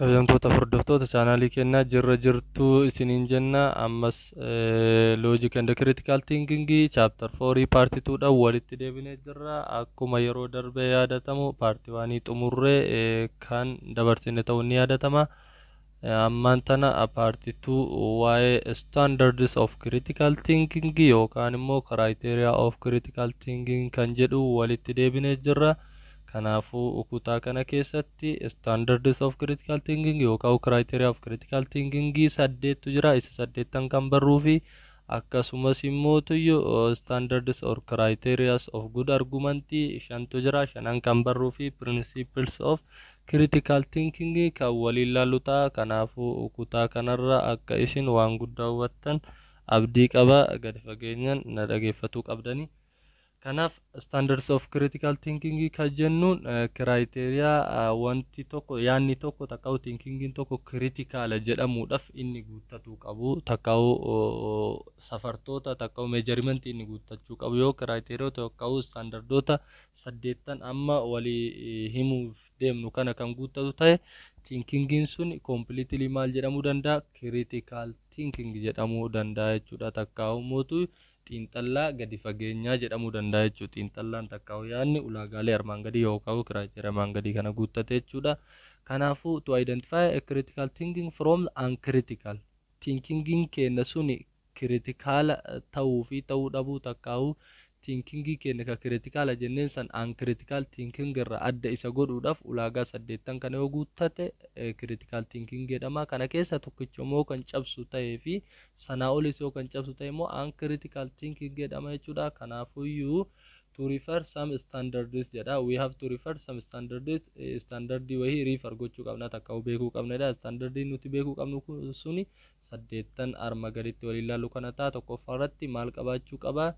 Kabajamtoota hordoftoota chaanaalii keenyaa, jirra jirtuu isiniin jenna. Ammas Logic and Critical Thinking chapter 4 part 2 dhaan walitti deebinee jirra. Akkuma yeroo darbe yaadatamu, part 1 xumurree kan dabarsine ta'uun ni yaadatama. Ammaan tana part 2 waa'ee standards of critical thinking yookaan immoo criteria of critical thinking kan jedhu walitti deebinee jirra. Kanaafuu kutaa kana keessatti standards of critical thinking yookaan criteria of critical thinking saddeettu jira. Isa saddeettan kan barruu fi akkasumas immoo standards or criteria of good argument shantu jira. Shanan kan barruu fi principles of critical thinking kan waliin laallu ta'a. Kanaafuu kutaa kanarra akka isin waan guddaa hubattan abdii qaba. Gadi fageenyaan na dhageeffatuu qabdanii. Kanaaf standards of critical thinking kan jennuun criteria wanti tokko, yaadni tokko takkaa'u thinkingiin tokko critical jedhamuudhaaf inni guuttatuu qabu, takkaa'u safartoota, takkaa'u measurement inni guuttachuu qabu yoo criteria takkaa'u standardoota saddeettan amma walii himuuf deemnu kana kan guuttatu ta'e, thinkingiin sun completely maal jedhamuu danda'a? Critical thinking jedhamuu danda'a jechuudha. Takkaa'u mootu xiinxallaa gadi fageenyaa jedhamuu danda'a jechuudha. Xiinxallaan takkaa'u yaadni ulaagaalee armaan gadii yookaan criteria armaan gadii kana guuttate jechuudha. Kanaafuu to identify a critical thinking from uncritical thinkingiin keenya suni critical ta'uu fi ta'uu dhabuu, takkaa'u thinkingii keenya ka critical jenneen san uncritical thinking irraa adda isa godhuudhaaf, ulaagaa saddeettan kana yoo guuttate critical thinking jedhama. Kana keessa tokkicha immoo kan cabsu ta'ee fi sanaa olis yoo kan cabsu ta'e immoo uncritical thinking jedhama jechuudha. Kanaafuyyuu to refer some standards jedha. We have to refer some standards. Standardii wahii refer gochuu qabna, takka beekuu qabnedha. Standardii nuti beekuu qabnu suni saddeettan arma gaditti waliin ilaallu kana ta'a. Tokkoffaa irratti maal qabaachuu qaba?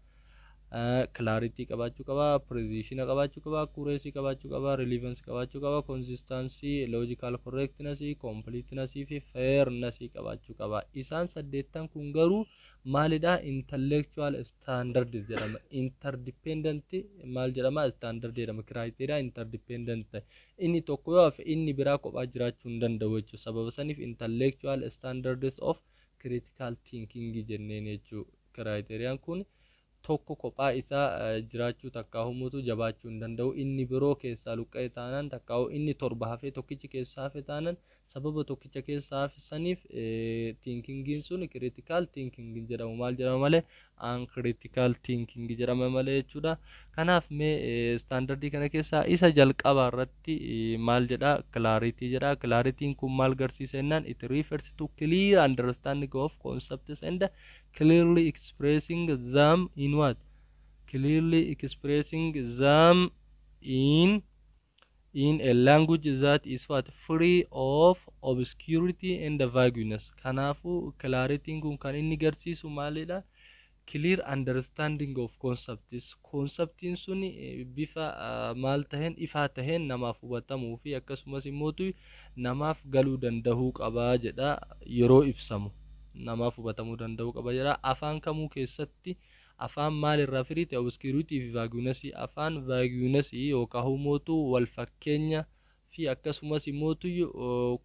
Clarity qabaachuu qaba, precision qabaachuu qaba, accuracy qabaachuu qaba, relevance qabaachuu qaba, consistency, logical correctness, completeness fi fairness qabaachuu qaba. Isaan saddeettan kun garuu maalidha? Intellectual standard jedhama. Interdependent maal jedhama? Standard jedhama. Criteria interdependent, inni tokko yoo hafe inni biraa kophaa jiraachuu hin danda'u jechuudha. Sababa saniif intellectual standards of critical thinking jenneen jechuudha. Criteriaan kun tokko kophaa isaa jiraachuu takkaa humutu jabaachuu hin danda'u. Inni biroo keessaa luqqa'e taanaan, takkaa inni torba hafee tokkichi keessaa hafe taanaan, sababa tokkicha keessaa hafe saniif thinkingiin sun critical thinking jedhamu. Maal jedhama malee? Uncritical thinking jedhama malee jechuudha. Kanaaf mee standardii kana keessaa isa jalqabaa irratti maal jedha? Clarity jedha. Clarityn kun maal garsiisa jennaan, it refers to clear understanding of concepts and clearly expressing them in what? Clearly expressing them in a language that is what? Free of obscurity and vagueness. Kanaafuu clarityn kun kan inni garsiisu maalidha? Clear understanding of concepts. Conceptiin sun bifa maal taheen? Ifaa taheen namaaf hubatamuu fi akkasumas immootu namaaf galuu danda'uu qabaa jedha. Yeroo ibsamu namaaf hubatamuu danda'uu qaba jedha. Afaan kamuu keessatti? Afaan maalirraa free ta'e? Obscurity fi vagueness. Afaan vagueness yookaan immoo wal fakkeenya fi akkasumas immoo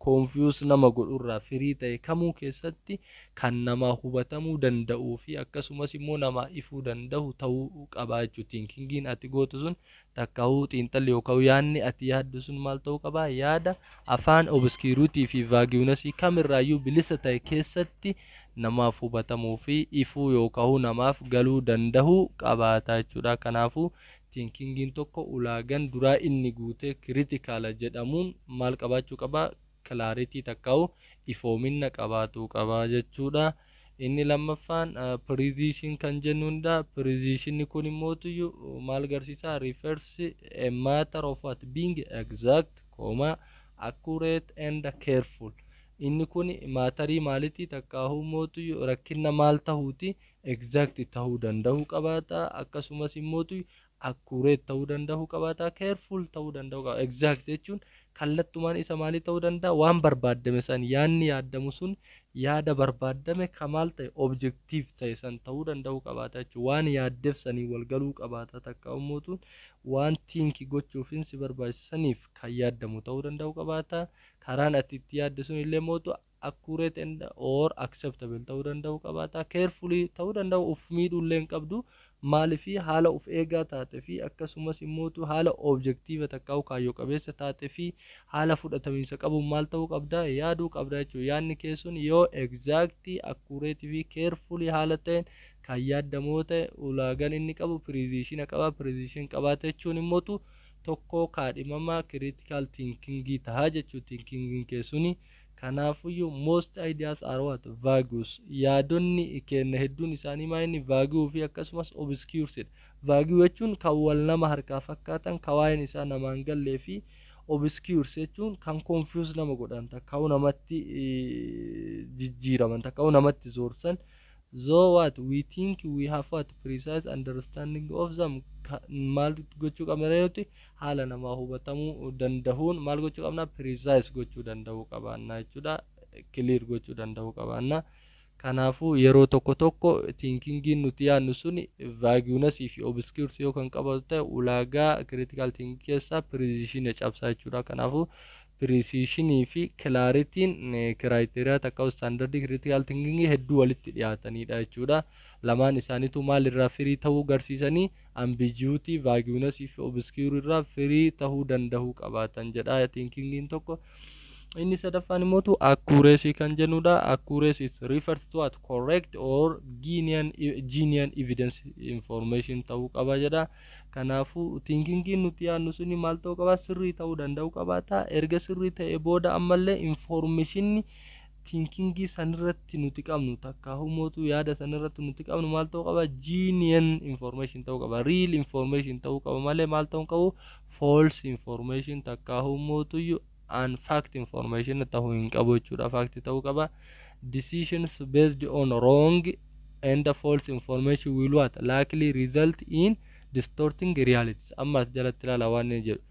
confuse nama godhurraa free ta'e kamuu keessatti kan namaa hubatamuu danda'uu fi akkasumas immoo namaa ifuu danda'u ta'uu qaba jechuudha. Thinkingiin ati gootu sun, takkaa'uu xiinxalli yookaan yaadni ati yaaddu sun maal ta'uu qaba? Yaada afaan obscurity fi vagueness kamirraayyuu bilisa ta'e keessatti namaaf hubatamuu fi ifuu yookaan namaaf galuu danda'uu qabaata jechuudha. Kanaafuu thinkingiin tokko ulaagaan duraa inni guutee critical jedhamuun maal qabaachuu qaba? Clarity takkaa'u ifoominna qabaatuu qaba jechuudha. Inni lammaffaan precision kan jennuudha. Precisionni kun immoo maal garsiisa? Refers a matter of what? Being exact, comma, accurate and careful. Inni kun matterii maalitii takkaa'uu mootu rakkina maal tahuuti? Exact tahuu danda'uu qabaata, akkasumas immootu accurate ta'uu danda'uu qabaata, careful ta'uu danda'uu qaba. Exact jechuun kallattumaan isa maalii ta'uu danda'a? Waan barbaaddame san, yaadni yaadamu sun Yaada barbaaddame kamaal ta'e, objective ta'e san ta'uu danda'uu qabaata jechuudha. Waan yaaddeef sanii wal galuu qabaata, takka ummootu waan think gochuufin si barbaachisaniif kan yaaddamu ta'uu danda'uu qabaata. Karaan ati itti yaadde sun illee mootu accurate and or acceptable ta'uu danda'uu qabaata. Carefully ta'uu danda'u, uf miidhuu illee hin qabdu. Maalifi haala uf eegaa taate fi akkasumas immootu haala objective takkaa'u kaayyoo qabeessa taate fi haala fudhatamiinsa qabuun maal ta'uu qabda? Yaaduu qabda jechuudha. Yaadni kee sun yoo exact, accurate fi carefully haala ta'een kan yaaddamoo ta'e, ulaagaan inni qabu precision qaba. Precision qabaate jechuun immootu tokko kaadhimamaa critical thinkingii tahaa jechuudha thinkingiin kee suni. Kanaafuyyuu most ideas are what? Vagues. Yaadonni kenna hedduun isaanii maa inni vague fi akkasumas obscure. Vague jechuun kan wal nama harkaa fakkaatan, kan waa'een isaa namaan gallee, fi obscure jechuun kan confuse nama godhan, takka'u namatti jijjiiraman, takka'u namatti zoorsan. Though what we think we have what? Precise understanding of them. Maal gochuu qabna nuti? Haala namaa hubatamuu dandahuun maal gochuu qabna? Precise gochuu danda'uu qabaanna jechuudha, clear gochuu danda'uu qabaanna. Kanaafuu yeroo tokko tokko thinkingiin nuti yaadnu suni vaguenessii fi obscurity yoo kan qabatu ta'e, ulaagaa critical thinking keessaa precision cabsaa jechuudha. Kanaafuu precisionii fi clarityn criteria takka standardii critical thinking hedduu walitti dhiyaatanidha jechuudha. Lamaan isaaniitu maal irraa firii ta'uu garsiisanii? Ambiguity, vaguenessii fi obscure irraa firii ta'uu danda'uu qabaatan jedha thinkingiin tokko. Inni sadaffaan immoo accuracy kan jennudha. Accuracy is refers to what? Correct or genuine evidence information ta'uu qaba jedha. Kanaafuu thinkingiin nuti yaadnu suni maal ta'uu qaba? Sirrii ta'uu danda'uu qabaata. Erga sirrii ta'e booda ammallee informationni thinkingii sanirratti nuti qabnu, takka humootu yaada sanirratti nuti qabnu maal ta'uu qaba? Genuine information ta'uu qaba, real information ta'uu qaba malee maal ta'uu qabu? False information takka humootuyyuu unfact information ta'uu hin qabu jechuudha. Fact ta'uu qaba. Decisions based on wrong and false information will what? Likely result in distorting realities. Ammas jalatti ilaala waan inni jedhu.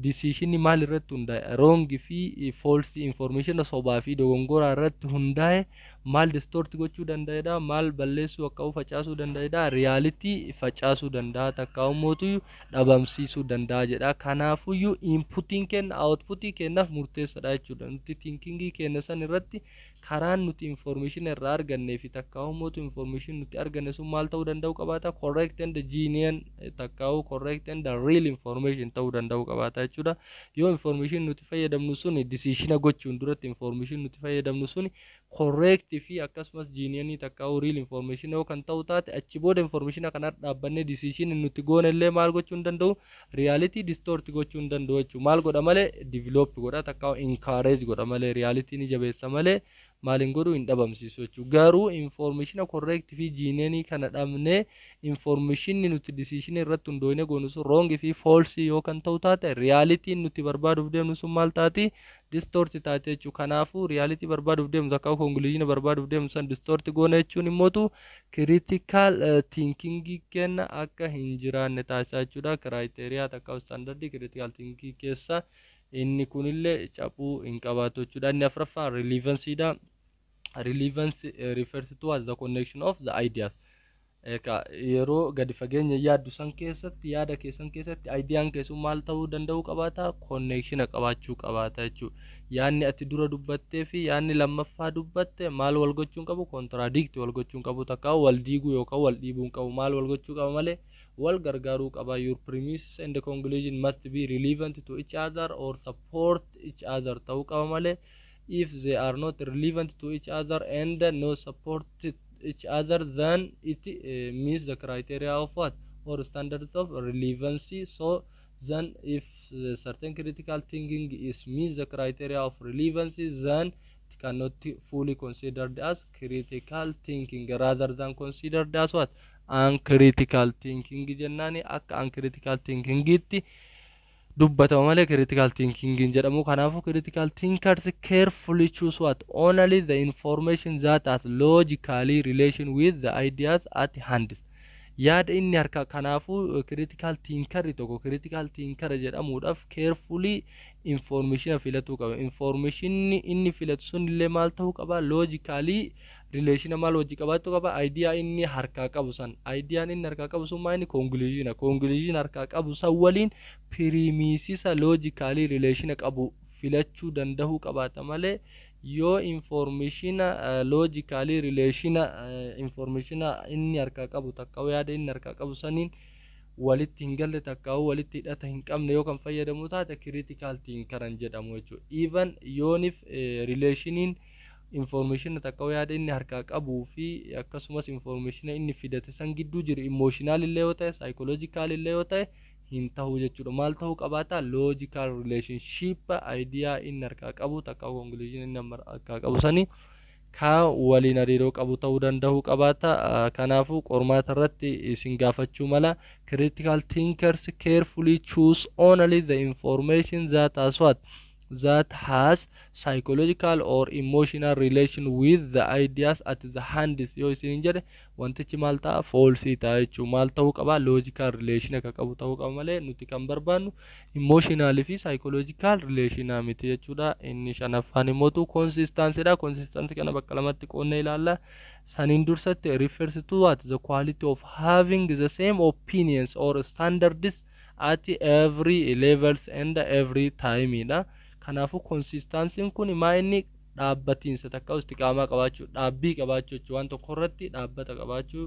Decisionii maal irratti hundaa'e? Wrong fi false information, sobaa fi dogongoraa irratti hundaa'e maal distort gochuu danda'edha? Maal balleessuu akka facaasuu danda'edha? Reality facaasuu danda'a, takka ummootu dhabamsiisuu danda'a jedha. Kanaafuyyuu inputiin kenna outputii kennaaf murteessadha jechuudha. Nuti thinkingii kenna san irratti karaan nuti information irraa argannee fi takka ummootu information nuti arganne sun maal ta'uu danda'u qabaata? Correct and genuine takkaa'u correct and real information ta'uu danda'u qabaata jechuudha. Yoo information nuti fayyadamnu sun, decision gochuun duratti information nuti fayyadamnu sun correct fi akkasumas genuine takkaa'u real information yoo kan ta'u taate, achi booda information kana dhaabbannee decision nuti goone illee maal gochuu hin danda'u? Reality distort gochuu hin danda'u jechuudha. Maal godha malee? Develop godha, takkaa'u encourage godha malee, reality ni jabeessa malee maal hin godhu? Hin dhabamsiisu jechuudha. Garuu information correct fi genuine kana dhabnee information nuti decision irratti hundoofne goonu sun wrong fi false yoo kan ta'u taate, realityn nuti barbaaduuf deemnu sun maal taati? Distort taate jechuudha. Kanaafuu reality barbaaduuf deemnu takka conclusion barbaaduuf deemnu san distort goone jechuun immootu critical thinking kenna akka hin jiraanne taasisaa jechuudha. Criteria takka standardii critical thinking keessa inni kunillee cabuu hin qabaatu jechuudha. Inni afuraffaan relevancyidha. Relevance refers to as the connection of the ideas. Egaa yeroo gadi fageenya yaaddu san keessatti, yaada keessan keessatti ideaan keessun maal ta'uu danda'uu qabaata? Connection qabaachuu qabaata jechuudha. Yaadni ati dura dubbattee fi yaadni lammaffaa dubbatte maal wal gochuu hin qabu? Contradict wal gochuu hin qabu, takka wal diiguu yookaan wal dhiibuu hin qabu. Maal wal gochuu qaba malee? Wal gargaaruu qaba. Your premise and the conclusion must be relevant to each other or support each other ta'uu qaba malee, if they are not relevant to each other and no support each other, then it meets the criteria of what? Or standards of relevancy. So then if the certain critical thinking is meets the criteria of relevancy, then it cannot fully considered as critical thinking rather than considered as what? Uncritical thinking jennaani. Akka uncritical thinkingitti dubbatama malee critical thinking hin jedhamu. Kanaafuu critical thinkers carefully choose what? Only the information that has logically relation with the ideas at hand. Yaada inni harka, kanaafuu critical thinkerri tokko critical thinker jedhamuudhaaf carefully information filatuu qaba. Informationni inni filatu sun illee maal ta'uu qaba? Logically relation maal wajji qabaachuu qaba? Idea inni harkaa qabu san. Ideaan inni harkaa qabu sun maa inni? Conclusion harkaa qabu san waliin premisesa logically relation qabu filachuu danda'uu qabaata malee, yoo informationa logically relationa informationa inni harkaa qabu takka yaada inni harkaa qabu saniin walitti hin galle, takka walitti hidhata hin qabne yoo kan fayyadamu taate, critical thinkeran jedhamu jechuudha. Even yoonif relationiin information takka yaada inni harkaa qabuu fi akkasumas information inni fidate san gidduu jiru emotional illee yoo ta'e, psychological illee yoo ta'e, hin ta'u jechuudha. Maal ta'uu qabaata? Logical relationship idea inni harkaa qabu takka conclusion inni harkaa qabu sanii ka waliin hariiroo qabu ta'uu danda'uu qabaata. Kanaafuu qormaata irratti isin gaafachuu mala: critical thinkers carefully choose only the information that has what? That has psychological or emotional relation with the ideas at the hands yoo isin jedhe, wantichi maal ta'a? False ta'a jechuudha. Maal ta'uu qaba? Logical relation akka qabu ta'uu qaba malee, nuti kan barbaannu emotional fi psychological relation miti jechuudha. Inni shanaffaan immoo consistency dha. Consistency kana bakka lamatti qoonnee ilaalla. Saniin dursatti, refers to what? The quality of having the same opinions or standards at every levels and every time dha. Kanaafuu consistencyn kun maa inni? Dhaabbatiinsa takka istiqaamaa qabaachuu, dhaabbii qabaachuu jechuudha. Waan tokko irratti dhaabbata qabaachuu.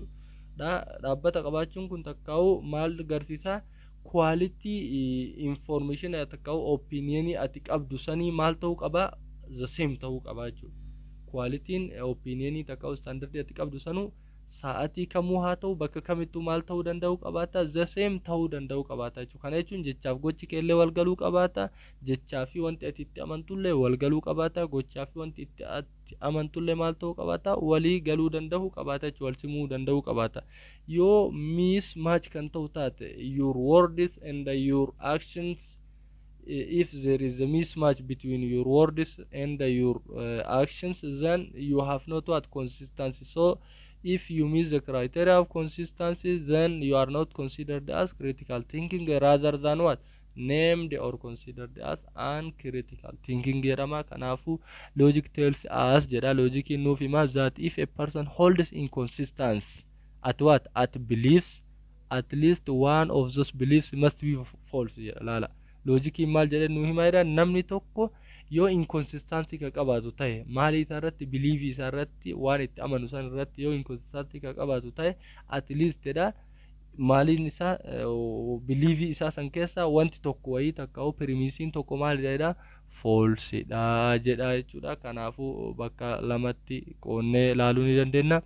Dhaabbata qabaachuun kun takkaa'u maal agarsiisa? Quality information takkaa'u opinionii ati qabdu sanii maal ta'uu qaba? The same ta'uu qaba jechuudha. Qualityn opinionii takkaa'u standardii ati qabdu sanuu sa'atii kamuu haa ta'u, bakka kamittuu maal ta'uu danda'uu qabaata? The same ta'uu danda'uu qabaata jechuudha. Kana jechuun jechaaf gochi keellee wal galuu qabaata, jechaa fi wanti ati itti amantullee wal galuu qabaata, gochaa fi wanti itti ati amantullee maal ta'uu qabaata? Walii galuu danda'uu qabaata jechuudha, wal simuu danda'uu qabaata. Yoo mismatch kan ta'u taate, your words and your actions, if there is a mismatch between your words and your actions, then you have not what? Consistency. So if you miss the criteria of consistency, then you are not considered as critical thinking, rather than what? Named or considered as uncritical thinking jedhama. Kanaafuu logic tells us jedha, logiciin nuuf hima, that if a person holds inconsistency at what? At beliefs, at least one of those beliefs must be false jedha. Laala, logiciin maal jedhe nuu hima jedha? Namni tokko yoo inconsistency ka qabaatu ta'e, maalii isaa irratti? Beliefii isaa irratti, waan itti amanu san irratti yoo inconsistency ka qabaatu ta'e, at least jedha, maaliin isaa, beliefii isaa san keessa wanti tokko wayii takka premisiin tokko maal jedha? Falsedha jedha jechuudha. Kanaafuu bakka lamatti qoonnee ilaaluu ni dandeenya.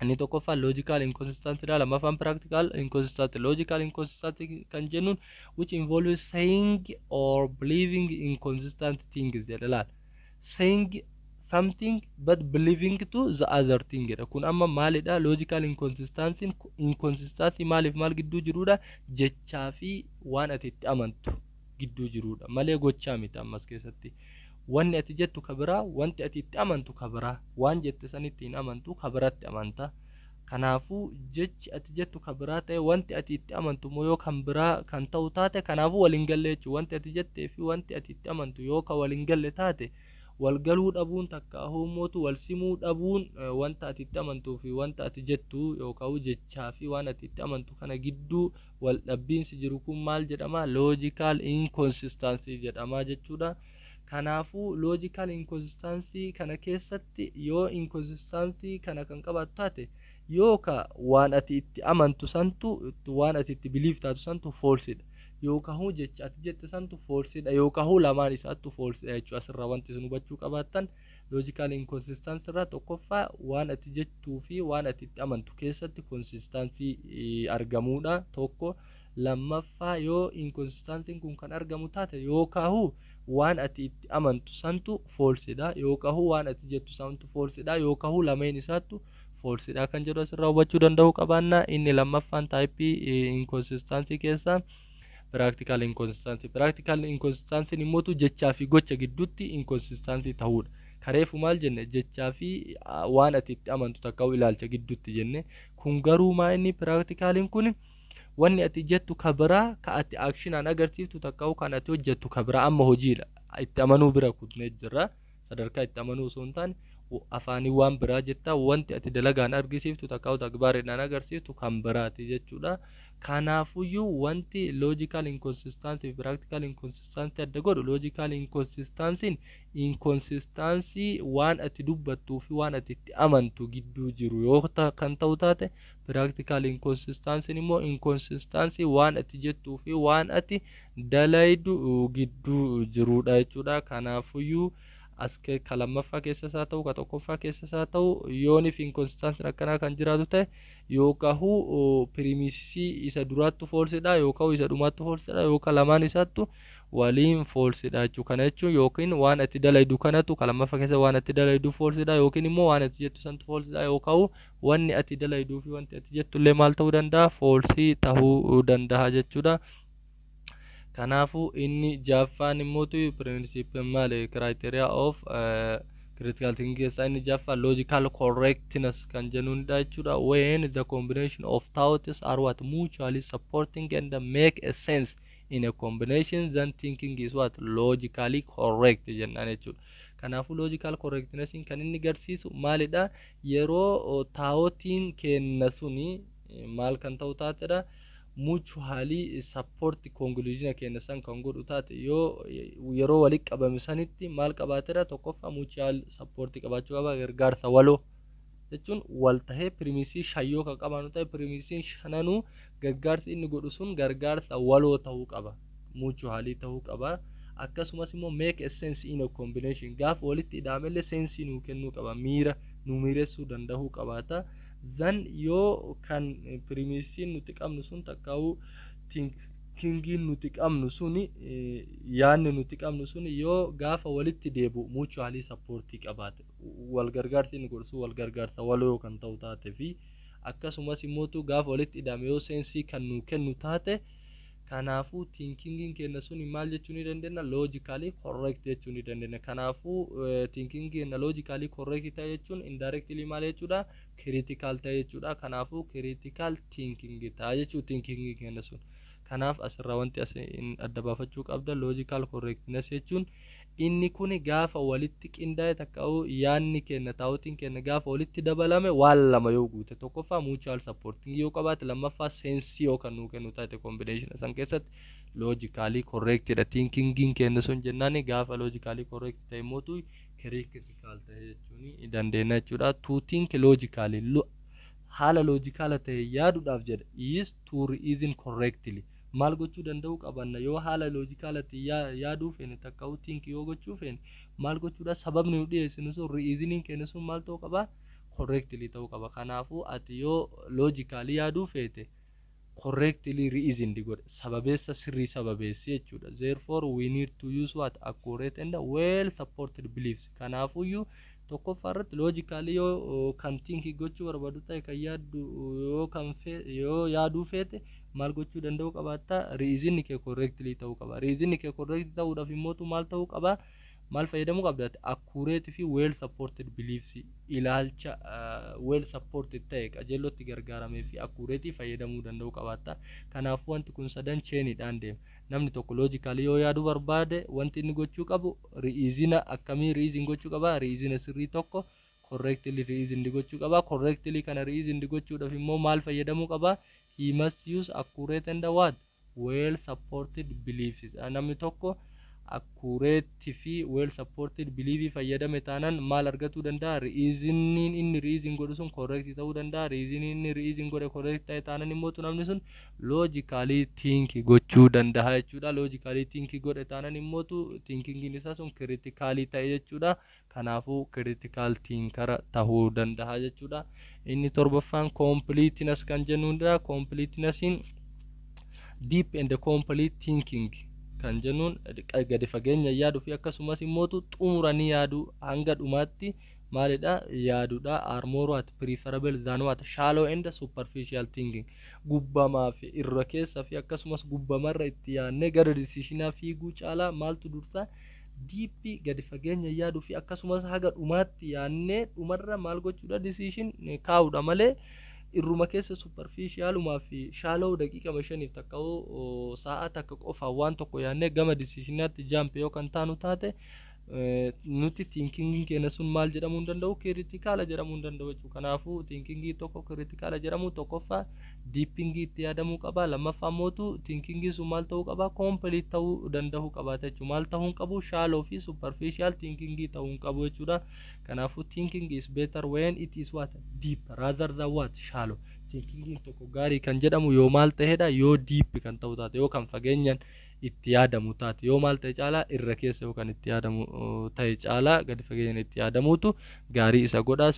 Inni tokkoffaan logical inconsistency dha, lammaffaan practical inconsistency. Logical inconsistency kan jennuun which involves saying or believing inconsistent things jedha. Laal, saying something but believing to the other thing jedha. Kun amma maalidha? Logical inconsistency, inconsistency maaliif maal gidduu jirudha? Jechaa fi waan ati itti amantu gidduu jirudha malee gochaa miti. Ammas keessatti wanni ati jettu ka biraa, wanti ati itti amantu ka biraa. Waan jette sanitti hin amantu, ka biratti amanta. Kanaafuu jechi ati jettu ka biraa ta'e, wanti ati itti amantu immoo yoo kan biraa kan ta'u taate, kanaafuu waliin galle jechuudha. Wanti ati jettee fi wanti ati itti amantu yoo ka waliin galle taate, wal galuu dhabuun takka hummootu wal simuu dhabuun wanta ati itti amantuu fi wanta ati jettu yookaan jechaa fi waan ati itti amantu kana gidduu wal dhabbiinsi jiru kun maal jedhama? Logical inconsistency jedhama jechuudha. Kanaafuu logical inconsistency kana keessatti yoo inconsistency kana kan qabaattu taate, yookaan waan ati itti amantu santu, waan ati itti believe taatu santu falsedha, yookaan jecha ati jette santu falsedha, yookaan lamaan isaattu falsedha jechuudha. Asirraa wanti isin hubachuu qabaattan logical inconsistency irraa tokkoffaa waan ati jettuu fi waan ati itti amantu keessatti consistency argamuudha tokko. Lammaffaa, yoo inconsistencyn kun kan argamu taate, yookaan waan ati itti amantu santu falsedha, yookaan waan ati jettu santu falsedha, yookaan lameen isaattu falsedha kan jedhu asirraa hubachuu danda'uu qabaanna. Inni lammaffaan typeii inconsistency keessaa practical inconsistency. Practical inconsistency immootu jechaa fi gocha gidduutti inconsistency ta'uudha. Kareefu maal jenne? Jechaa fi waan ati itti amantu takka ilaalcha gidduutti jenne. Kun garuu maa inni practicaliin kun wanni ati jettu ka biraa, ka ati actionaan agarsiiftu takka kan ati hojjettu ka biraa. Amma hojiidha, itti amanuu bira kutnee jirra. Sadarkaa itti amanuu osoo hin taane, afaanii waan biraa jetta, wanti ati dalagaan argisiiftu takka takbaariidhaan agarsiiftu kan biraati jechuudha. Kanaafuyyuu wanti logical inconsistency fi practical inconsistency adda godhu, logical inconsistency inconsistency waan ati dubbattuu fi waan ati itti amantu gidduu jiru yoo kan ta'u taate, practical inconsistency immoo inconsistency waan ati jettuu fi waan ati dalaydu gidduu jirudha jechuudha. Kanaafuyyuu as ka lammaffaa keessas haa ta'u, ka tokkoffaa keessas haa ta'u, yoonif inconsistency akkanaa kan jiraatu ta'e, yookaan premisesii isa duraattu falsedha, yookaan isa dhumaattu falsedha, yookaan lamaan isaattu waliin falsedha jechuudha. Kana jechuun yookiin waan ati dalaydu kanatu, ka lammaffaa keessa waan ati dalaydu falsedha, yookiin immoo waan ati jettu santu falsedha, yookaan wanni ati dalayduu fi wanti ati jettu illee maal ta'uu danda'a? False ta'uu danda'a jechuudha. Kanaafuu inni jaaffaan immootu principle maali, criteria of critical thinking keessaa inni jaaffaan logical correctness kan jennuunidha jechuudha. When the combination of thoughts are what mutually supporting and make a sense in a combination, then thinking is what logically correct jennaan jechuudha. Kanaafuu logical correctness kan inni garsiisu maalidha? Yeroo thoughtiin kenna suni maal kan ta'u taatedha? Mutually support conclusion kenna san kan godhu taate, yoo yeroo walitti qabame sanitti maal qabaatedha? Tokkoffaa, mutual support qabaachuu qaba. Gargaarsa waloo jechuun wal tahee premisii shan yoo kan qabaannu ta'e, premisiin shananuu gargaarsi inni godhu sun gargaarsa waloo ta'uu qaba, mutually ta'uu qaba. Akkasumas immoo make a sense in a combination, gaafa walitti hidhamellee sense nuu kennuu qaba, miira nu miiressuu danda'uu qabaata. Then yoo kan premisiin nuti qabnu sun takkaa'uu thinkingiin nuti qabnu suni, yaadni nuti qabnu suni yoo gaafa walitti deebi'u mutually supportii qabaate, wal gargaarsi inni godhu sun wal gargaarsa waloo kan ta'u taate, fi akkasumas immootu gaafa walitti hidhame yoo sense kan nu kennu taate, kanaafuu thinkingiin keenya suni maal jechuu ni dandeenya? Logically correct jechuu ni dandeenya. Kanaafuu thinkingiin keenya logically correct ta'e jechuun indirectly maal jechuudha? Critical ta'e jechuudha. Kanaafuu critical thinking ta'a jechuu thinkingiin keenya sun. Kanaaf asirraa wanti as adda baafachuu qabda, logical correctness jechuun inni kun gaafa walitti qindaa'e takka'u yaadni keenya, thoughtiin keenya gaafa walitti dabalame waan lama yoo guute: tokkoffaa, mutual supporting yoo qabaate; lammaffaa, sense yoo kan nuu kennu taate combination san keessatti, logically correctidha thinkingiin keenya sun jennaani. Gaafa logically correct ta'e mootu critical ta'e jechuun dandeenya jechuudha. To think logically, haala logicala ta'e yaaduudhaaf jedha, is to reason correctly. Maal gochuu danda'uu qabanna? Yoo haala logicalatti yaaduu feene takka'u think yoo gochuu feene, maal gochuudha? Sababni nu dhiyeessinu sun, reasoning keenya sun maal ta'uu qaba? Correctly ta'uu qaba. Kanaafuu ati yoo logically yaaduu feete, correctly reasoned godhe, sababeessa sirrii sababeessi jechuudha. Therefore we need to use what accurate and well supported beliefs. Kanaafuyyuu tokkoffaa irratti logically yoo kan think gochuu barbaadu ta'e, kan yaaddu yoo kan yoo yaaduu feete, maal gochuu danda'uu qabaatta? Reasonni kee correctly ta'uu qaba. Reasonni kee correct ta'uudhaaf immootu maal ta'uu qaba? Maal fayyadamuu qabda? Accurate fi well supported beliefs, ilaalcha well supported ta'e, qajeellotti gargaaramee fi accurate fayyadamuu danda'uu qabaatta. Kanaafuu wanti kun sadan chainiidhaan deema. Namni tokko logically yoo yaaduu barbaade, wanti inni gochuu qabu reasona akkamii reason gochuu qaba? Reasona sirrii tokko correctly reasoned gochuu qaba. Correctly kana reasoned gochuudhaaf immoo maal fayyadamuu qaba? He must use accurate and what well supported beliefs. Namni tokko accurate fi well supported belief fayyadame taanaan maal argatuu danda'a? Reasoning inni reason godhu sun correct ta'uu danda'a. Reasoning inni reason godhe correct ta'e taanaan immoo namni sun logically think gochuu danda'a jechuudha. Logically think godhe taanaan immoo thinking isaa sun critically ta'e jechuudha. Kanaafuu critical thinker ta'uu danda'a jechuudha. Inni torbaffaan completeness kan jennuudha. Completenessiin deep and complete thinking kan jennuun gadi fageenya yaaduu fi akkasumas immootu xumuranii yaaduu, hanga dhumaatti maalidha yaaduudha, are more what preferable than what shallow and superficial thinking. Gubbamaa fi irra keessa fi akkasumas gubbamarra itti yaadnee gara decisionaa fiiguu caalaa maaltu dursa? Deep, gadi fageenya yaaduu fi akkasumas haga dhumaatti yaannee dhumarra maal gochuudha? Decision kaa'uudha malee, irruma keessa superficialumaa fi shallow daqiiqama 5f takka sa'a 1 qofa waan tokko yaannee gama decisionaatti jump yoo kan taanu taate, nuti thinkingiin keenya sun maal jedhamuu hin danda'u? Critical jedhamuu hin danda'u jechuudha. Kanaafuu thinkingii tokko critical jedhamu, tokkoffaa, deepingii itti yaadamuu qaba. Lammaffaa mootu thinkingii sun maal ta'uu qaba? Complete ta'uu danda'uu qabaata jechuudha. Maal ta'uu hin qabu? Shallow fi superficial thinkingii ta'uu hin qabu jechuudha. Kanaafuu thinking is better when it is what? Deep rather than what? Shallow. Thinkingiin tokko gaarii kan jedhamu yoo maal ta'edha? Yoo deep kan ta'u taate, yoo kan fageenyaan itti yaadamu taate, yoo maal ta'e caalaa? Irra keessa yoo kan itti yaadamu ta'e caalaa gadi fageenyaan itti yaadamuutu gaarii isa godha.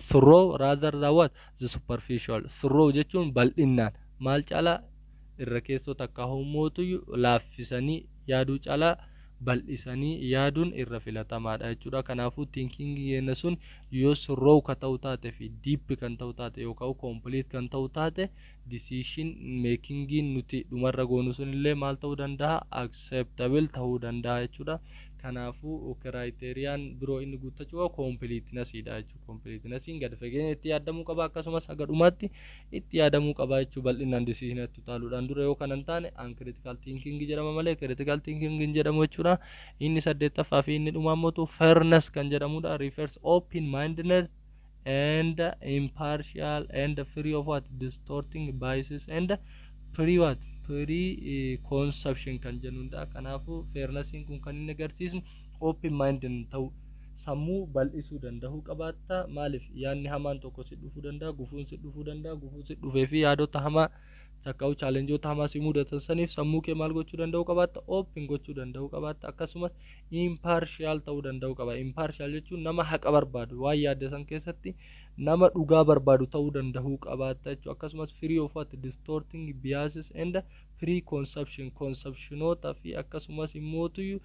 Thorough rather than what? The superficial. Thorough jechuun bal'innaan maal caalaa? Irra keessoo takka hommootu laaffisanii yaaduu caalaa bal'isanii yaaduun irra filatamaadha jechuudha. Kanaafuu thinkingii keenya sun yoo thorough ka ta'u taate fi deep kan ta'u taate yookaan complete kan ta'u taate, decision makingiin nuti dhumarra goonu sun illee maal ta'uu danda'a? Acceptable ta'uu danda'a jechuudha. Kanaafuu criteriaan biroo inni guuttachuu qabu completenessiidha jechuudha. Completenessiin gadi fageenya itti yaadamuu qaba, akkasumas haga dhumaatti itti yaadamuu qaba jechuudha. Bal'inaan decisionatti utaaluudhaan dura yoo kana hin taane, uncritical thinking jedhama malee critical thinking hin jedhamu jechuudha. Inni saddeettaffaa fi inni dhumaa immoo fairness kan jedhamudha. Refers open mindedness and impartial and free of what? Distorting biases and pre what? Preconception kan jennudha. Kanaafuu fairnessiin kun kan inni agarsiisu open minded ta'uu, sammuu bal'isuu danda'uu qabaatta. Maaliif? Yaadni hamaan tokko si dhufuu danda'a, gufuun si dhufuu danda'a. Gufuun si dhufee fi yaadota hamaa takka'u challengeoota hamaa si mudatan saniif sammuu kee maal gochuu danda'uu qabaatta? Open gochuu danda'uu qabaatta. Akkasumas impartial ta'uu danda'uu qaba. Impartial jechuun nama haqa barbaadu, waan yaadde san keessatti nama dhugaa barbaadu ta'uu danda'uu qabaatta jechuudha. Akkasumas free of what? Distorting biases and preconception, conceptionoota fi akkasumas immootu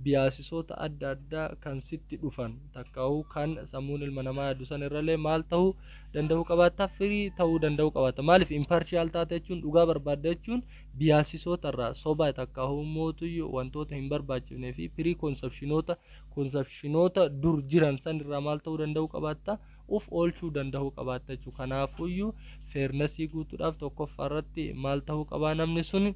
biasisoota adda addaa kan sitti dhufan takka'uu kan sammuun ilma namaa yaadu san irrallee maal ta'uu danda'uu qabaatta? Free ta'uu danda'uu qabaatta. Maaliif? Impartial taate jechuun, dhugaa barbaadda jechuun, biasisoota irraa, soba takka'uu mootu wantoota hin barbaachifnee fi preconceptionoota, conceptionoota dur jiran san irraa maal ta'uu danda'uu qabaatta? Uf oolchuu danda'uu qabaatta jechuudha. Kanaafuyyuu fairnessii guutuudhaaf tokkoffaa irratti maal ta'uu qabaa namni sun?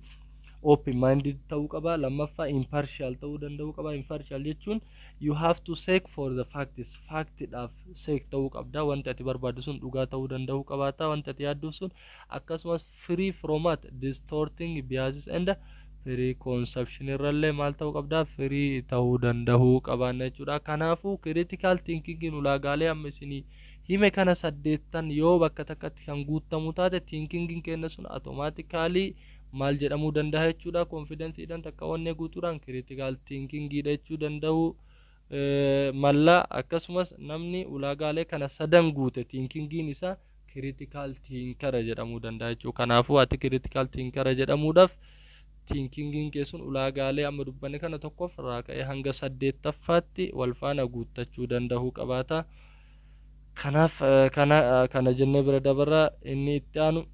Open minded ta'uu qaba. Lammaffaa, impartial ta'uu danda'uu qaba. Impartial jechuun you have to seek for the facts, factidhaaf seek ta'uu qabda. Wanti ati barbaaddu sun dhugaa ta'uu danda'uu qabaata, wanti ati yaaddu sun. Akkasumas free from what? Distorting biases and preconception irrallee maal ta'uu qabda? Free ta'uu danda'uu qabaanna jechuudha. Kanaafuu critical thinking ulaagaalee amma isinii hime kana saddeettan yoo bakka takkatti kan guutamu taate, thinkingiin keenya sun automatically maal jedhamuu danda'a jechuudha? Confidenceiidhaan takka onnee guutuudhaan critical thinkingiidha jechuu danda'u malla. Akkasumas namni ulaagaalee kana sadan guute thinkingiin isaa critical thinker jedhamuu danda'a jechuudha. Kanaafuu ati critical thinker jedhamuudhaaf thinkingiin kee sun ulaagaalee amma dubbanne kana tokkoffaarraa ka'ee hanga saddeettaffaatti wal faana guuttachuu danda'uu qabaata. Kanaaf kana jennee bira dabarra. Inni itti aanu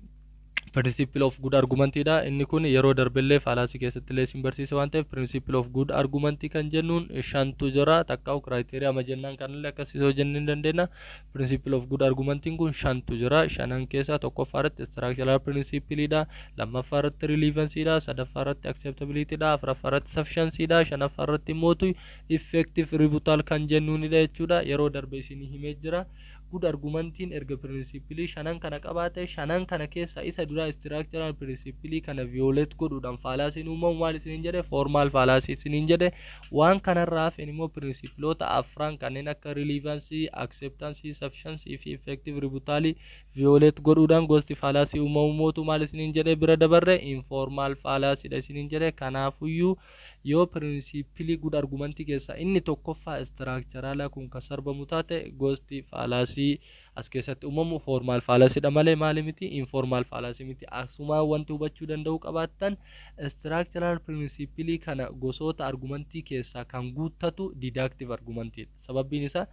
principle of good argumentidha. Inni kun yeroo darbellee fallacy keessatti illee isin barsiise waan ta'eef, principle of good argument kan jennuun shantu jira. Takkaa'u criteria ama jennaan kanallee akkasii yoo jennee hin dandeenya. Principle of good argumentiin kun shantu jira. Shanan keessaa tokkoffaa irratti structural principleidha, lammaffaa irratti relevancyidha, sadaffaa irratti acceptabilityidha, afuraffaa irratti sufficiencyidha, shanaffaa irratti immoo effective rebuttal kan jennuunidha jechuudha. Yeroo darbe isinii himee jira. Good argumentiin erga principle shanan kana qabaate, shanan kana keessa isa dura structural principle kana violate godhuudhaan fallacyn uumamu maal isiniin jedhe? Formal fallacy isiniin jedhe. Waan kanarraa hafeen immoo principleoota afran kanneen akka relevancy, acceptance, sufficiency fi effective rebuttal violate godhuudhaan gosti fallacy uumamu mootu maal isiniin jedhe? Bira dabarre, informal fallacy dha isiniin jedhe. Kanaafuyyuu yoo principle good argumentii keessaa inni tokkoffaa structural kun kan sarbamu taate, gosti fallacy as keessatti uumamu formal fallacydha malee maali miti? Informal fallacy miti. Asumaa wanti hubachuu danda'u qabaattan, structural principle kana gosoota argumentii keessaa kan guuttatu deductive argumentiidha. Sababbiin isaa,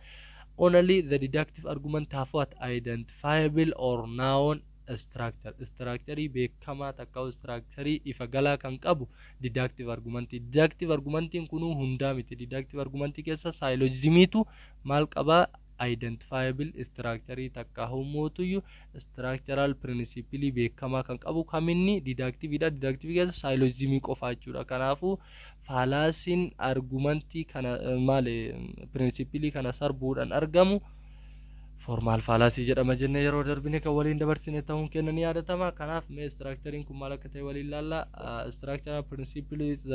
only the deductive argument have what? Identifiable or known Structure, structure beekamaa takka structure ifa galaa kan qabu deductive argumentii. Deductive argumentiin kunuu hundaa miti. Deductive argumentii keessa syllogismiitu maal qabaa? Identifiable structure takka humootuyyuu structural principle beekamaa kan qabu kaminni? Deductiveidha. Deductive keessa syllogismii qofa jechuudha. Kanaafuu fallacyn argumentii kana maali principle kana sarbuudhaan argamu formal fallacy jedhama jennee yeroo darbine kan waliin dabarsine ta'uun kenna ni yaadatama. Kanaaf mee structuring kun maal akka ta'e waliin ilaalla. Structural principle is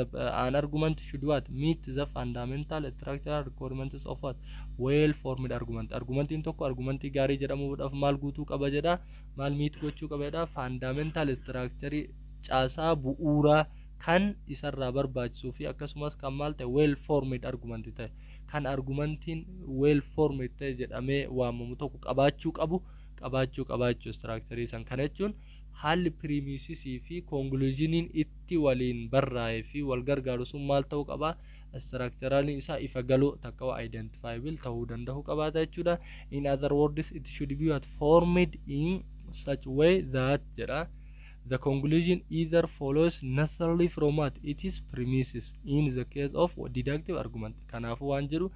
an argument should what? Meet the fundamental structural requirements of what? Well formed argument. Argumentiin tokko argumentii gaarii jedhamuudhaaf maal guutuu qaba jedha? Maal meet gochuu qaba jedha? Fundamental structure, caasaa bu'uuraa kan isarraa barbaachisuu fi akkasumas kan maal ta'e? Well formed argument ta'e, kan argumentiin well formed ta'e jedhamee waamamu tokko qabaachuu qabu qabaachuu qabaachuu structure san. Kana jechuun haalli premisesii fi conclusioniin itti waliin barraa'ee fi wal gargaaru sun maal ta'uu qaba? Structuraliin isaa ifa galuu takka identifiable ta'uu danda'u qabaata jechuudha. In other words, it should be what? Formed in such way that jedha, the conclusion either follows necessarily from what? It is premises in the case of deductive argument. Kanaafuu waan jedhu,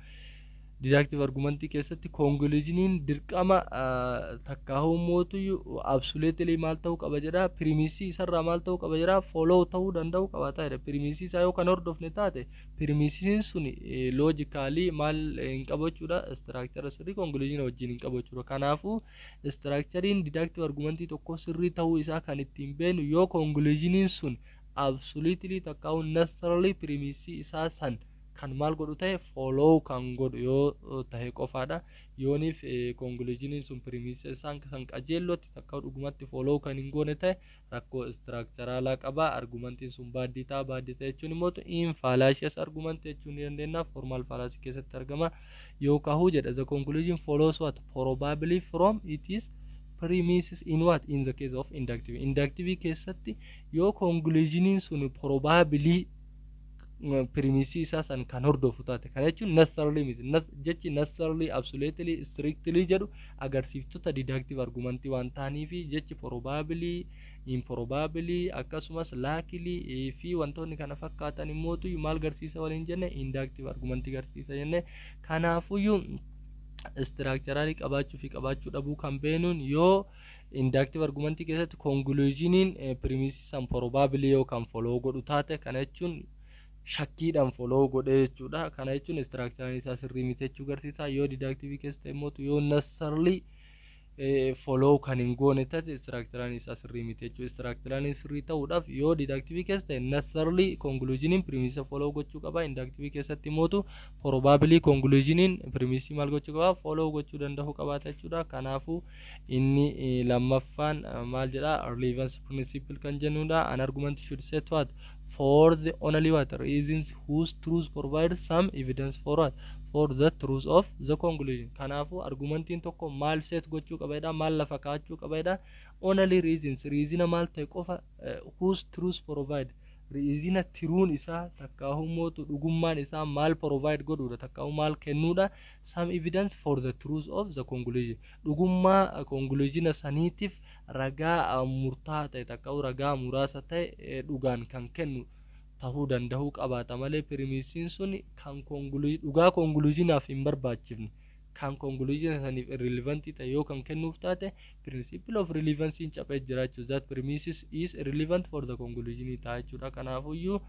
deductive argumentii keessatti conclusioniin dirqama takka mootu absolutely maal ta'uu qaba jedha? Premisii isarraa maal ta'uu qaba jedha? Follow ta'uu danda'u qabaata jedha. Premisii isaa yoo kan hordofne taate, premisiin sun logically maal hin qabu jechuudha? Structure sirrii conclusion wajjin hin qabu jechuudha. Kanaafuu structurein deductive argumentii tokko sirrii ta'uu isaa kan ittiin beenu yoo conclusioniin sun absolutely takka necessarily premisii isaa san kan maal godhu ta'e? Follow kan godhu yoo ta'e qofaadha. Yooniif conclusioniin sun premisii isaan kan qajeellootti takka dhugumatti follow kan hin goone ta'e, rakkoo structuralaa qaba. Argumentiin sun bad ta'a. Bad ta'e jechuun immoo in fallacious argument jechuu ni dandeenya. Formal fallacy keessatti argama. Yoo kahuu jedha, the conclusion follows what? Probably from it is premises in what? In the case of inductive. Inductive keessatti yoo conclusioniin sun probably premisii isaa san kan hordofu taate, kana jechuun necessarily miti. Jechi necessarily, absolutely, strictly jedhu agarsiiftota deductive argumentii waan ta'aniifi jechi probably, improbably, akkasumas likely fi wantoonni kana fakkaatan immootu maal garsiisa waliin jenne? Inductive argumentii garsiisa jenne. Kanaafuyyuu structuralii qabaachuu fi qabaachuu dhabuu kan beenuun yoo inductive argumentii keessatti conclusioniin premisii san probably yoo kan follow godhu taate, kana jechuun shakkiidhaan follow godhee jechuudha. Kana jechuun structuraliin isaa sirrii miti jechuu agarsiisa. Yoo deductive keessa ta'e immoo, yoo necessarily follow kan hin goone taate, structuraliin isaa sirrii miti jechuudha. Structuraliin sirrii ta'uudhaaf yoo deductive keessa ta'e necessarily conclusioniin premise follow gochuu qaba. Inductive keessatti immoo probably conclusioniin premise maal gochuu qaba? Follow gochuu danda'uu qabaata jechuudha. Kanaafuu inni lammaffaan maal jedha? Relevance principle kan jennudha. An argument should set what? For the only what? Reasons whose truth provide some evidence for what? For the truth of the conclusion. Kanaafuu argumentiin tokko maal set gochuu qabaidha? Maal lafa kaa'achuu qabaidha? Only reasons, reasona maal ta'e qofa, whose truth provide, reasona trueun isaa takkaahuu mootu dhugummaan isaa maal provide godhuudha, takkaahuu maal kennuudha? Some evidence for the truth of the conclusion, dhugummaa conclusion saniitiif ragaa murtaa'aa ta'e takkaahuu ragaa muraasa ta'e dhugaan kan kennu tahuu danda'uu qabaata malee, premisiin sun kan dhugaa conclusionaaf hin barbaachifne, kan conclusion saniif irrelevantii ta'e yoo kan kennuuf taate, principle of relevance cabee jira jechuudha. That premises is irrelevant for the conclusion ta'a jechuudha. Kanaafuyyuu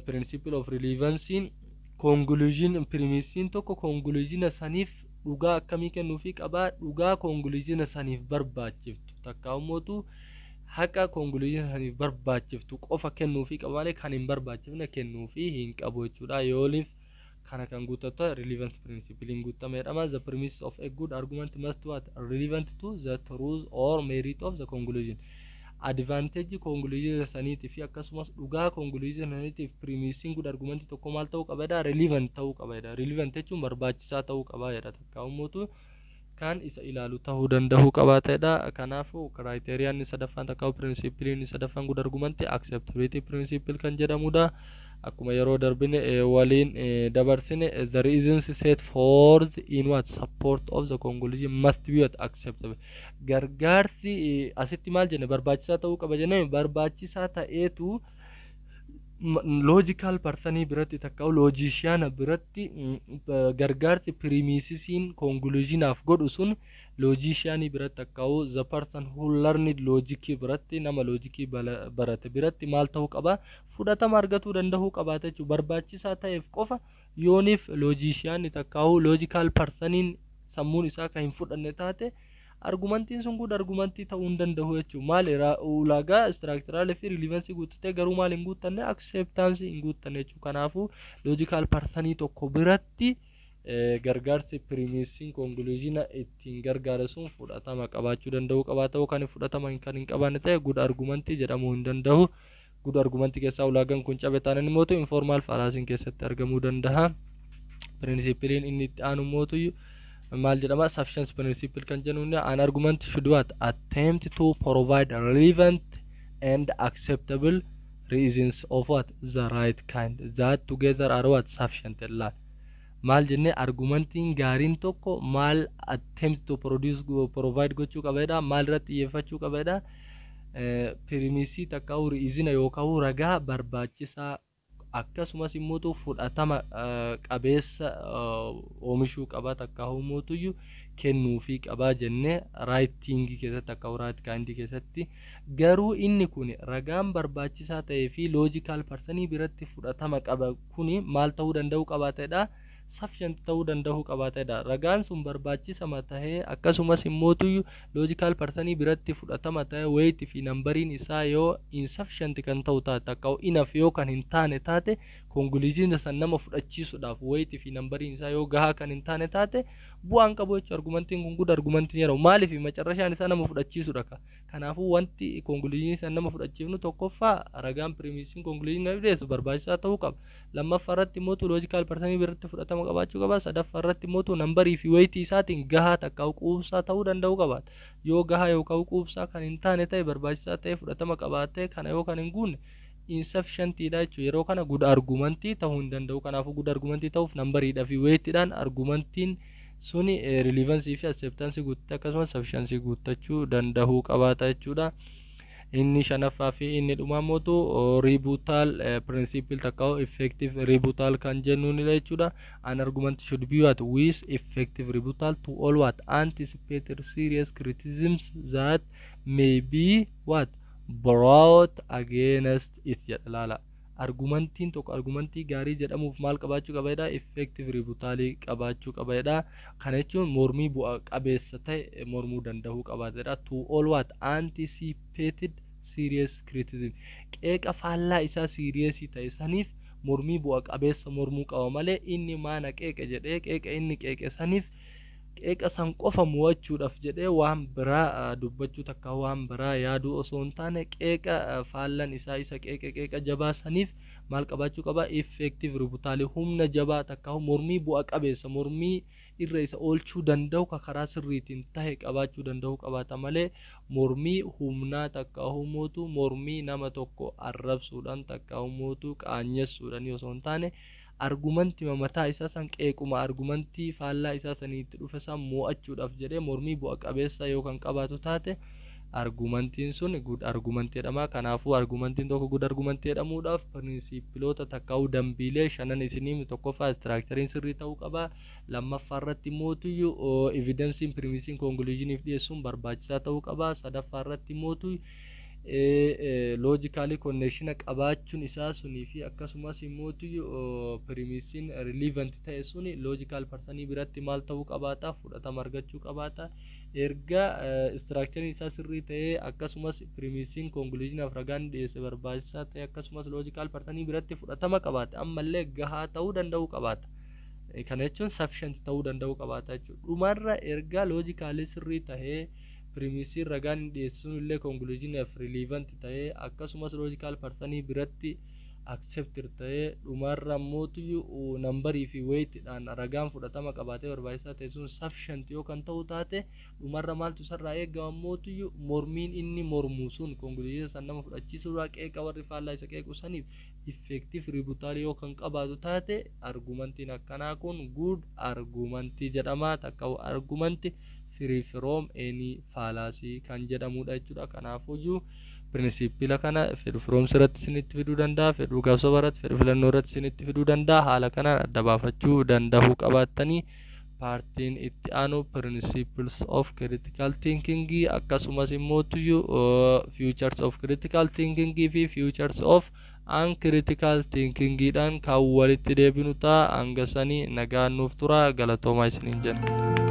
principle of relevance conclusion, premisiin tokko conclusion saniif dhugaa akkamii kennuufii qabaa? Dhugaa conclusion saniif barbaachiftu takka immootu haqa conclusion saniif barbaachiftu qofa kennuufii qaba malee kan hin barbaachifne kennuufii hin qabu jechuudha. Yooliif kana kan guuttatu relevance principle hin guuttame jedhama. The premise of a good argument must what? Relevant to the truth or merit of the conclusion. Advantage conclusion saniitii fi akkasumas dhugaa conclusion saniitiif premisiin good argument tokko maal ta'uu qaba? Relevant ta'uu qaba. Relevant jechuun barbaachisaa ta'uu qaba jedha, takka immoo kan isa ilaalu ta'uu danda'uu qabaatedha. Kanaafuu criteriaan inni sadaffaan takka principleiin inni sadaffaan good argument acceptability principle kan jedhamudha. Akkuma yeroo darbine waliin dabarsine, the reasons set forth in what support of the conclusion must be what acceptable. Gargaarsi asitti maal jenne? Barbaachisaa ta'uu qaba jenne. Barbaachisaa ta'eetu logical personii biratti takka logiciana biratti gargaarsi premisesiin conclusionaaf godhu sun logicianii biratti takka the person who learned logicii biratti, nama logicii barate biratti maal ta'uu qaba? Fudhatama argatuu danda'uu qabaata jechuudha. Barbaachisaa ta'eef qofa yooniif logicianni takka logical personiin sammuun isaa kan hin fudhanne taate, argumentiin sun good argumentii ta'uu hin danda'u jechuudha. Maal ulaagaa structuralii fi relevanceii guuttatee garuu maal hin guuttanne? Acceptanceii hin guuttanne jechuudha. Kanaafuu logical personii tokko biratti gargaarsi premiseiin conclusiona ittiin gargaara sun fudhatama qabaachuu danda'uu qabaata. Kan fudhatama kan hin qabaanne ta'e, good argumentii jedhamuu hin danda'u. Good argumentii keessaa ulaagaan kun cabe taanaan immoo informal fallacyiin keessatti argamuu danda'a. Principleiin inni itti aanu mootu maal jedhama? Sufficiency principle kan jennuun, an argument should what attempt to provide relevant and acceptable reasons of what the right kind that together are what sufficient. Laal, maal jennee? Argumentiin gaariin tokko maal attempt to produce, provide gochuu qabeedha? Maal irratti xiyyeeffachuu qabeedha? Premiseii takka reasona yookaan ragaa barbaachisaa akkasumas immoo fudhatama qabeessa oomishuu qaba takka immoo kennuufii qabaa jennee right thingii keessatti akka right kindii keessatti. Garuu inni kun ragaan barbaachisaa ta'ee fi logical personii biratti fudhatama qaba kuni maal ta'uu danda'uu qabaatedha? Sufficient ta'uu danda'uu qabaatedha. Ragaan sun barbaachisama tahee akkasumas immootu logical personii biratti fudhatama ta'e, weight fi numberiin isaa yoo insufficient kan ta'u taate, akka enough yoo kan hin taane taate, conclusion san nama fudhachiisuudhaaf weight fi numberiin isaa yoo gahaa kan hin taane taate, bu'aan qabu jechuudha. Argumentiin kun good argumentiin yeroo maaliif macarrashaan isaa nama fudhachiisudha ka. Kanaafuu wanti conclusion san nama fudhachiifnu, tokkoffaa ragaan premiseiin conclusion dhiyeessu barbaachisaa ta'uu qaba, lammaffaa irratti immoo logical personii biratti fudhatama qabaachuu qaba, sadaffaa irratti immoo numberii fi weightii isaatiin gahaa takka quubsaa ta'uu danda'uu qabaata. Yoo gahaa yookaan quubsaa kan hin taane ta'e, barbaachisaa ta'e, fudhatama qabaatee kana yoo kan hin guunne, insufficientidha jechuudha. Yeroo kana good argumentii ta'uu hin danda'u. Kanaafuu good argumentii ta'uuf numberiidhaa fi weightiidhaan argumentiin suni relevanceii fi acceptanceii guuttee akkasumas sufficiency guuttachuu danda'uu qabaata jechuudha. Inni shanaffaa fi inni dhumaa mootu rebuttal principle takka effective rebuttal kan jennuunidha jechuudha. An argument should be what with effective rebuttal to all what anticipated serious criticisms that may be what brought against it jedha. Laala, argumentiin tokko argumentii gaarii jedhamuuf maal qabaachuu qabaedha? Effective rebuttalii qabaachuu qabaedha. Kana jechuun mormii bu'a qabeessa ta'e mormuu danda'uu qabaatedha. To all what anticipated serious criticism, qeeqa faallaa isaa seriousii ta'e saniif mormii bu'a qabeessa mormuu qaba malee, inni maana qeeqe jedhee qeeqa inni qeeqe saniif, qeeqa san qofa mo'achuudhaaf jedhee waan biraa dubbachuu takka waan biraa yaaduu osoo hin taane, qeeqa faallan isaa isa qeeqa qeeqa jabaa saniif maal qabaachuu qaba? Effective rebuttalii, humna jabaa takka mormii bu'a qabeessa, mormii irra isa oolchuu danda'u ka karaa sirriitiin tahe qabaachuu danda'u qabaata malee, mormii humnaa takka humootu mormii nama tokko arrabsuudhaan takka humootu qaanyessuudhaan osoo hin taane, argumentii mataa isaa san, qeequma argumentii faallaa isaa saniitti dhufe san mo'achuudhaaf jedhee mormii bu'a qabeessa yoo kan qabaatu taate, argumentiin sun good argumentii jedhama. Kanaafuu argumentiin tokko good argumentii jedhamuudhaaf principleoota takkaa'uu dambiilee shanan isinii: tokkoffaa structureiin sirrii ta'uu qaba, lammaffaa irratti mootuyyuu evidenceiin premiseiin conclusioniif dhiyeessuun barbaachisaa ta'uu qaba, sadaffaa irratti mootu logicalii connectiona qabaachuun isaa sunii fi akkasumas immoo premiseiin relevant ta'e suni logical personii biratti maal ta'uu qabaata? Fudhatama argachuu qabaata. Erga structureiin isaa sirrii ta'ee, akkasumas premiseiin conclusionaaf ragaan dhiyeesse barbaachisaa ta'e, akkasumas logical personii biratti fudhatama qabaate, ammallee gahaa ta'uu danda'uu qabaata. Kana jechuun sufficient ta'uu danda'uu qabaata jechuudha. Dhumarra erga logicalii sirrii tahee, premiseiin ragaan dhiyeessuun illee conclusionaaf relevant ta'ee, akkasumas logical personii biratti Accepted ta'ee dhumarra mootuyyuu numberii fi weightiidhaan ragaan fudhatama qabaatee barbaachisaa ta'e sun sufficient yoo kan ta'u taate, dhumarra maaltu isarraa eegama? Mootuyyuu mormiin inni mormu sun conclusion san nama fudhachiisuudha. Qeeqa warri faallaa isa qeequ saniif effective rebuttal yoo kan qabaatu taate, argumentiin akkanaa kun good argumentii jedhama, takka argumentii free from any fallacy kan jedhamudha jechuudha. Kanaafuyyuu principle kana fedhu firoomsa irratti isinitti fiduu danda'a, fedhu gaafsaba irratti, fedhu filannoo irratti isinitti fiduu danda'a. Haala kanaan adda baafachuu danda'uu qabaattanii, partiin itti aanu principles of critical thinking, akkasumas immoo features of critical thinking fi features of uncritical thinkingidhaan kan walitti deebinu ta'a. Hanga sanii nagaan nuuf tura, galatoomaa isiniin jenna.